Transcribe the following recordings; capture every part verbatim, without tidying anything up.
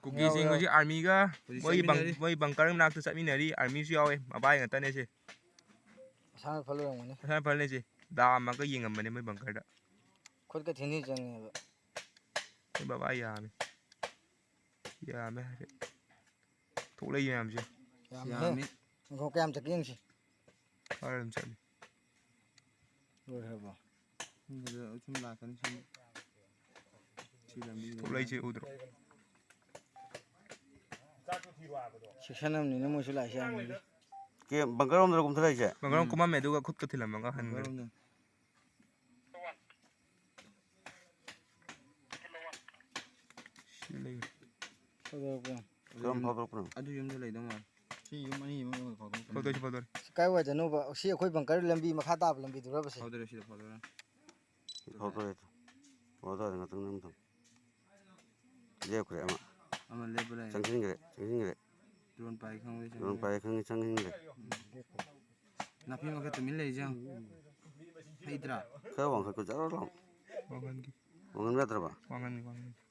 ꯀꯨꯀꯤꯁꯤꯡ ꯌꯥꯎꯋꯦ, ꯍꯧꯖꯤꯛ ꯑꯥꯔꯃꯤꯒ ꯍꯧꯖꯤꯛ ꯃꯣꯏꯒꯤ ꯕꯪ-, ꯆꯠꯃꯤꯟꯅꯔꯤ꯫ ꯃꯣꯏ ꯕꯪꯀꯔ ꯃꯅꯥꯛꯇ ꯆꯠꯃꯤꯟꯅꯔꯤ꯫ ꯑꯥꯔꯃꯤꯁꯨ ꯌꯥꯎꯋꯦ, ꯃꯕꯥꯏ ꯉꯥꯛꯇꯅꯦ ꯁꯦ꯫ ꯃꯁꯥꯅ ꯐꯜ ꯑꯣꯏꯔꯝꯒꯅꯤ꯫ ꯃꯁꯥꯅ ꯐꯜꯅꯦ ꯁꯦ꯫ ꯗꯥꯝꯃꯒ ꯌꯦꯡꯉꯝꯕꯅꯦ ꯃꯣꯏ ꯕꯪꯀꯔꯗ꯫ ꯈꯨꯠꯀ ꯊꯤꯟꯗꯤ ꯆꯪꯉꯦꯕ꯫ ꯑꯩ ꯕꯕꯥ ꯌꯥꯝꯃꯦ꯫ ꯌꯥꯝꯃꯦ ꯍꯥꯏꯐꯦꯠ꯫ ꯊꯣꯛꯂꯛꯏ ꯃꯌꯥꯝꯁꯦ꯫ ꯌꯥꯝꯃꯦꯍꯦ꯫ ꯌꯥꯝꯃꯤ꯫ ꯉꯥꯏꯈꯣ, ꯀꯌꯥꯝ ꯆꯠꯀꯦ ꯌꯦꯡꯁꯤ꯫ ꯈꯔ ꯑꯗꯨꯝ ꯆꯠꯂꯤ꯫ ꯂꯣꯏꯈ꯭ꯔꯕꯣ? ꯁꯨꯝ ꯂꯥꯛꯀꯅꯤ, ꯁꯨꯝ꯫ ꯁꯤ ꯂꯝꯕꯤ ꯊꯣꯛꯂꯛꯏꯁꯦ ꯎꯗ꯭ꯔꯣ? ꯁꯦꯛꯁꯟ ꯑꯃꯅꯤꯅ ꯃꯣꯏꯁꯨ ꯂꯥꯛꯏꯁꯦ ꯌꯥꯝꯅꯗꯤ꯫ ꯀꯦ, ꯕꯪꯀꯔ ꯔꯣꯝꯗꯔꯣ ꯀꯨꯝꯊꯔꯛꯏꯁꯦ? ꯕꯪꯀꯔ ꯔꯣꯝ ꯎꯝ꯫ ꯀꯨꯝꯃꯝꯃꯦ, ꯑꯗꯨꯒ ꯈꯨꯠꯀ ꯊꯤꯜꯂꯝꯃꯒ ꯍꯟꯈ꯭ꯔꯦ꯫ ꯕꯪꯀꯔ ꯔꯣꯝꯗ꯫ ꯁꯤ ꯂꯩꯔꯦ꯫ ꯐꯥꯎꯗꯣꯔꯛꯄ꯭ꯔꯣ? ꯀꯔꯝ ꯐꯥꯎꯗꯣꯔꯛꯄꯅꯣ? ꯑꯗꯨ ꯌꯨꯝꯗ ꯂꯩꯗꯧ ꯃꯥꯜꯂꯦ꯫ ꯁꯤ ꯌꯨꯝ ꯑꯅꯤ ꯑꯃ ꯐꯥꯎꯗꯣꯔꯛꯄꯅꯣ? ꯐꯥꯎꯗꯣꯔꯛꯏ, ꯐꯥꯎꯗꯣꯔꯛꯏ꯫ ꯁꯤ ꯀꯥꯏ ꯋꯥꯏꯗꯅꯣꯕ? ꯁꯤ ꯑꯩꯈꯣꯏ ꯕꯪꯀꯔ ꯂꯝꯕꯤ ꯃꯈꯥ ꯇꯥꯕ ꯂꯝꯕꯤꯗꯨꯔꯕ ꯁꯤ? ꯐꯥꯎꯗꯣꯔꯛꯑꯦ, ꯁꯤꯗ ꯐꯥꯎꯗꯣꯔꯛꯑꯦ꯫ ꯐꯥꯎꯗꯣꯔꯛꯑꯦ꯫ ꯑꯣ, ꯑꯗꯨꯋꯥꯏꯗ ꯉꯥꯛꯇꯪ ꯅꯝꯊꯝꯃꯨ꯫ ꯂꯦꯞꯈ꯭ꯔꯦ ꯑꯃ꯫ ꯑꯃ ꯂꯦꯞꯄ ꯂꯩꯔꯦ꯫ ꯆꯪꯁꯤꯟꯈ꯭ꯔꯦ, ꯆꯪꯁꯤꯟꯈ꯭ꯔꯦ꯫ ꯗ꯭ꯔꯣꯟ ꯄꯥꯏ ꯈꯪꯕꯗꯤ ꯗ꯭ꯔꯣꯟ ꯆꯪꯁꯤꯟꯈ꯭ꯔꯦ꯫ ꯄꯥꯏ ꯈꯪꯉꯤ, ꯆꯪꯁꯤꯟꯈ꯭ꯔꯦ꯫ ꯅꯥꯄꯤ ꯃꯈꯥ ꯇꯨꯃꯤꯟ ꯂꯩꯔꯤꯁꯦ ꯌꯦꯡꯉꯨ꯫ ꯍꯩꯇ꯭ꯔꯥ? ꯈꯔ ꯋꯥꯡꯈꯠꯀꯣ, ꯖꯔ ꯂꯥꯎ꯫ ꯋꯥꯡꯍꯟꯒꯦ꯫ ꯋꯥꯡꯍꯟꯕ ꯌꯥꯗ꯭ꯔꯕ? ꯋꯥꯡꯍꯟꯒꯦ, ꯋꯥꯡꯍꯟꯒꯦ꯫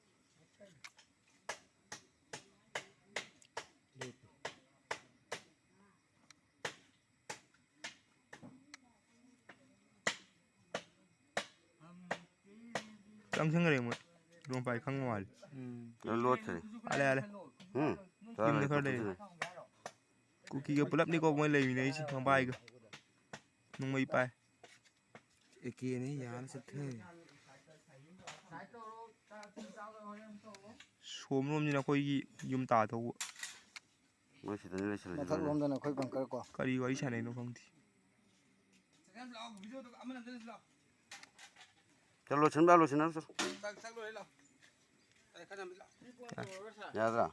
ꯆꯪꯁꯤꯟꯈ꯭ꯔꯦ ꯃꯣꯏ꯫ ꯗ꯭ꯔꯣꯟ ꯄꯥꯏ ꯈꯪꯕ ꯃꯥꯜꯂꯦ꯫ ꯎꯝ꯫ ꯂꯣꯏ ꯂꯣꯠꯈ꯭ꯔꯦ꯫ ꯑꯥꯂꯦ, ꯑꯥꯂꯦ꯫ ꯎꯝ꯫ ꯌꯨꯝꯗ ꯈꯔ ꯂꯩꯔꯦ꯫ ꯀꯨꯀꯤꯒ ꯄꯨꯂꯞꯅꯤꯀꯣ ꯃꯣꯏ ꯂꯩꯃꯤꯟꯅꯩꯁꯦ, ꯃꯕꯥꯏꯒ꯫ ꯅꯣꯡꯃꯩ ꯄꯥꯏ꯫ ꯑꯦ ꯀꯦꯅꯦ ꯌꯥꯜꯂ ꯆꯠꯈ꯭ꯔꯦ꯫ ꯁꯣꯝꯂꯣꯝꯁꯤꯅ ꯑꯩꯈꯣꯏꯒꯤ ꯌꯨꯝ ꯇꯥꯗꯧꯕ꯫ ꯃꯣꯏ ꯁꯤꯗꯅꯤ ꯂꯩꯁꯜꯂꯁꯤ ꯃꯊꯛ ꯂꯣꯏꯅ꯫ ꯂꯣꯝꯗꯅ ꯑꯩꯈꯣꯏ ꯕꯪꯀꯔ ꯀꯣ꯫ ꯀꯔꯤ ꯋꯥꯔꯤ ꯁꯥꯟꯅꯩꯅꯣ ꯈꯪꯗꯦ꯫ ꯆꯠꯂꯣ, ꯂꯣꯏꯁꯤꯟꯕ ꯂꯣꯏꯁꯤꯟꯅꯔꯣ, ꯆꯠꯂꯣ꯫ ꯌꯥꯗ꯭ꯔꯥ?